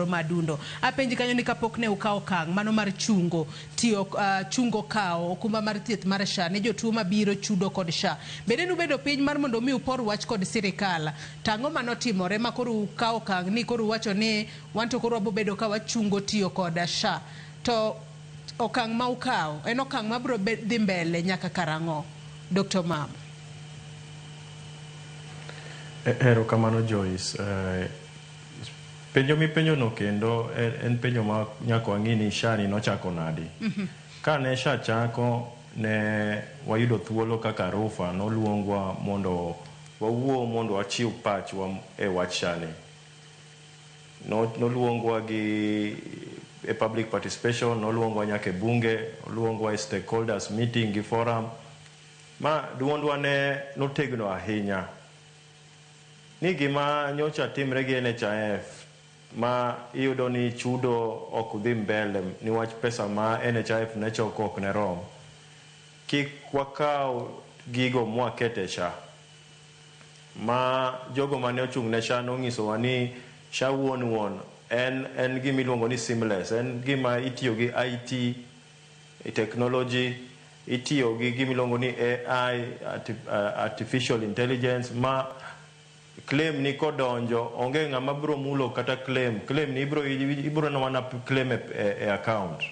Madundo. Apenji kanyo ni kapok ne ukawo okang' mano mar chungo tiyo chungo kawo okumba mar thieth mar SHA ne jotuo mabiro chudo kod SHA. Bende nubedo piny mar mondo mi upor wach kod sirikal? To ang'o manotimore ma koro ukawo okang' ni koro uwacho ni wan to koro wabobedo ka wachungo tiyo kod SHA? To okang' ma ukawo en okang' mabiro dhi mbele nyaka karang'o? Dr. Mamo. Erokamano Joyce. Penjo mipenjono kendo en penjo ma nyaka wang'i ni SHA ni nochako nadi. Ka ne SHA chako ne wayudo thuolo kaka RUPHA noluongwa mondo wawuo mondo wachiw pachwa e wach SHA ni. Noluongwa gi e public participation, noluongwa nyaka e bunge, noluongwa e stakeholders meeting gi forum. Ma duondwa ne notegno ahinya. Ni gima nyocha timre gi NHIF ma iyudo ni chudo ok dhi mbele niwach pesa ma NHIF ne choko ok ne rom. Kik wakaw gigo mwaket e SHA. Ma jogo mane ochung' ne SHA nong'isowa ni SHA wuon wuon en gima iluongo ni seamless, en gima itiyo gi IT, technology, itiyo gi gima iluongo ni AI, artificial intelligence, ma claim ni kodonjo onge ng'ama biro mulo kata claim. Claim ni ibiro neno mana claim e account.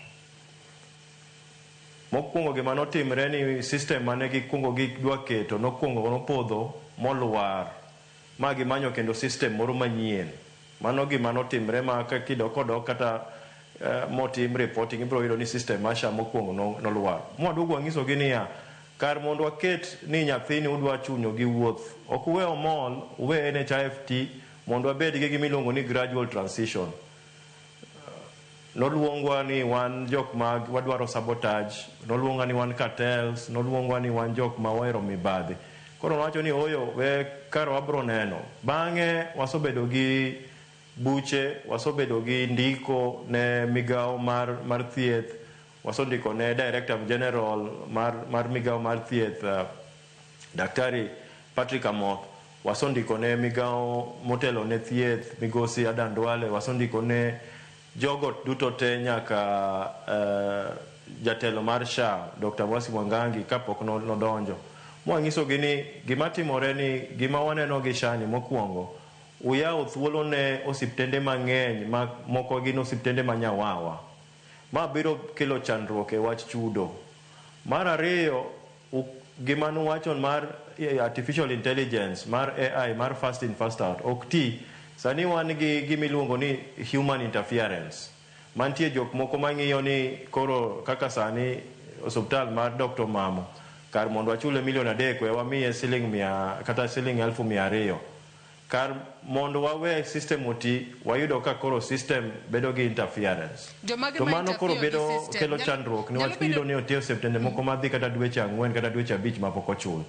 Mokwongo gima notimre ni system mane gikuongo gidwa keto nokwongo nopodho molwar ma gimanyo kendo system moro manyien. Mano gima notimre ma kidok kodok kata motim reporting ibiro yudo ni system mar SHA mokwongo nolwar. Mwaduogo wang'isogi niya, kar mondo waket ni nyathini udwa chunyo gi wuoth, ok uwe omol, uwe NHIF ti mondo wabed gi gima iluongo ni gradual transition. Noluongwa ni wan jok ma wadwaro sabotage, noluongwa ni wan cartels, noluongwa ni wan jok ma ohero mibadhi. Koro wacho ni oyo we kar wabro neno. Bang'e wasebedo gi buche, wasebedo gi ndiko ne migawo mar thieth, wasendiko ne Director General mar migawo mar thieth, Daktari Patrick Amoth, wasendiko ne migawo motelo ne thieth migosi Adan Duale, wasendiko ne jogo duto te nyaka jatelo mar SHA Dr. Wasi Mwangangi kapok nodonjo. Mwanyisogi ni gima timore ni gima waneno gi SHA ni mokwongo uyawo thuolo ne osiptende mang'eny ma moko gin osiptende ma nyawawa. Ma biro kelo chandruok e wach chudo. Mar ariyo, gima nuwacho mar artificial intelligence, mar AI, mar first in first out, ok ti. Sani wan gi gima iluongo ni human interference. Mantie jok moko mang'iyo ni koro kaka sani osuptal mar Dr. Mamo, kar mondo wachule milion 3 we wamiye siling 100 kata siling 200,000. Kar mondo wawe system oti, wayudo ka koro system bedo gi interference. Jomage To ma mano koro interfere gi bedo system? kelo chandruok niwach iyudo ni otiyo osiptende moko madhi kata dweche 4 kata dweche 5 mapok ochul.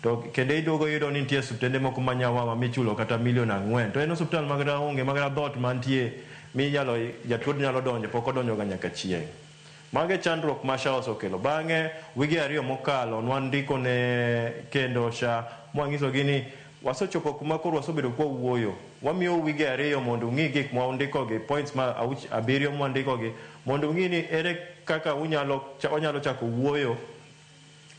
To kendo iduogo iyudo ni nitie osiptende moko ma nyawawa michulo kata milion 4. To en osiptal ma kata onge ma kata dhoot mantie minyalo jatuo nyalo donjo pok odonjo ga nyaka chieng'. Mago e chandruok ma SHA osekelo. Bang'e wige 2 mokalo nwandiko ne kendo SHA mwanyisogi ni wasechopo kuma koro wasebedo kwa wuoyo. Wamiyo wige 2 mondo ung'i gik ma undikogi, points ma 7 mwandikogi, mondo ung'i ni ere kaka wanyalo chako wuoyo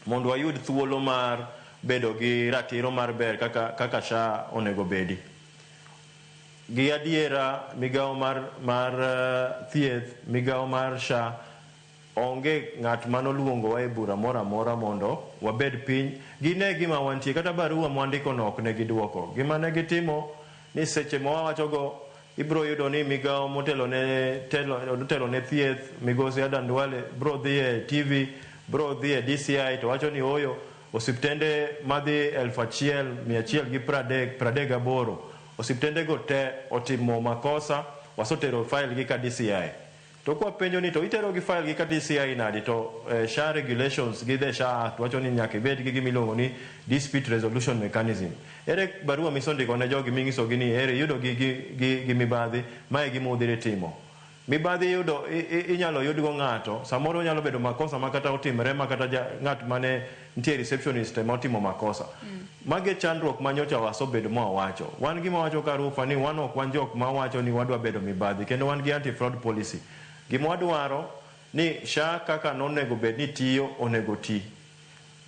mondo wayud thuolo mar bedo gi ratiro mar ber kaka SHA onego bedi. Gi adiera migawo mar thieth, migawo mar SHA, onge ng'at manoluongowa e bura moro amora mondo wabed piny gine gima wantie. Kata barua mwandiko no ok ne giduoko. Gima ne gitimo ni seche ma wawachogo ibiro yudo ni migawo motelo ne thieth migosi Adan Duale biro dhi e TV, biro dhi e DCI to wacho ni oyo osiptende madhi 1138 osiptendego te otimo makosa, wasetero file gi ka DCI. To kwa penjo ni to itero gi file gi ka DCI nadi to SHA regulations gi the SHA Act wacho ni nyaka ibed gi gima iluongo ni dispute resolution mechanism. Ere barua misondiko ne jogi ming'isogi ni ere iyudo gi mibadhi, mae gima udhire timo. Mibadhi yudo inyalo yudgo ng'ato, samoro nyalo bedo makosa ma kata otimre ma kata ng'at mane nitie receptionist ema otimo makosa. Magi e chandruok ma nyocha wasebedo ma wawacho. Wan gima wacho ka Rufa ni wan ok wan jok ma wacho ni wadwa bedo mibadhi kendo wan gi anti-fraud policy. Gima wadwaro ni SHA kaka nonego bed ni tiyo onego ti.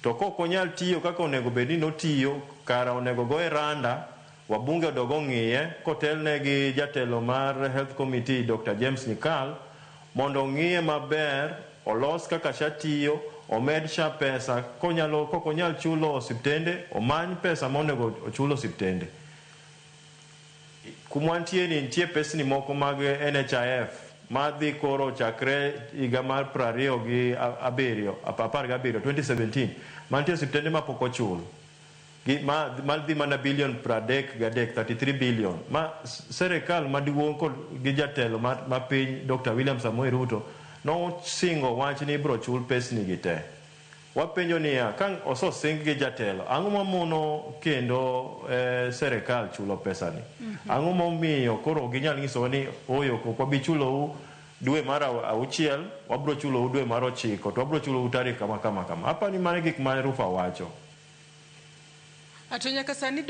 To kok onyal tiyo kaka onego bed ni notiyo, kara onego goye randa, wabunge odog ong'iye kotelne gi jatelo mar Health Committee Dr. James Nyikal mondo ong'iye maber, olos kaka SHA tiyo, omed SHA pesa, konyalo kok onyal chulo osiptende, omany pesa monego ochul osiptende. Kumwantie ni nitie pesni moko mag NHIF madhi koro chakre higa mar 27 17 2017 mantie osiptende mapok ochul gi ma madhi mana bilion 33, 33 billion ma serikal maduong' kod gi jatelo ma piny Dr. William Samoei Ruto nosingo wach ni ibro chul pesni gi te. Wapenjo niya, ka osesing gi jatelo, ang'o mamono kendo serikal chulo pesani? Ang'o momiyo koro ok ginyal nyisowa ni oyo ok wabi chulou dwe mar auchiel, wabro chulou dwe mar ochiko, to wabro chulou tarik kama kama kama. Apani mano e gik ma Rufa wacho. To nyaka sani.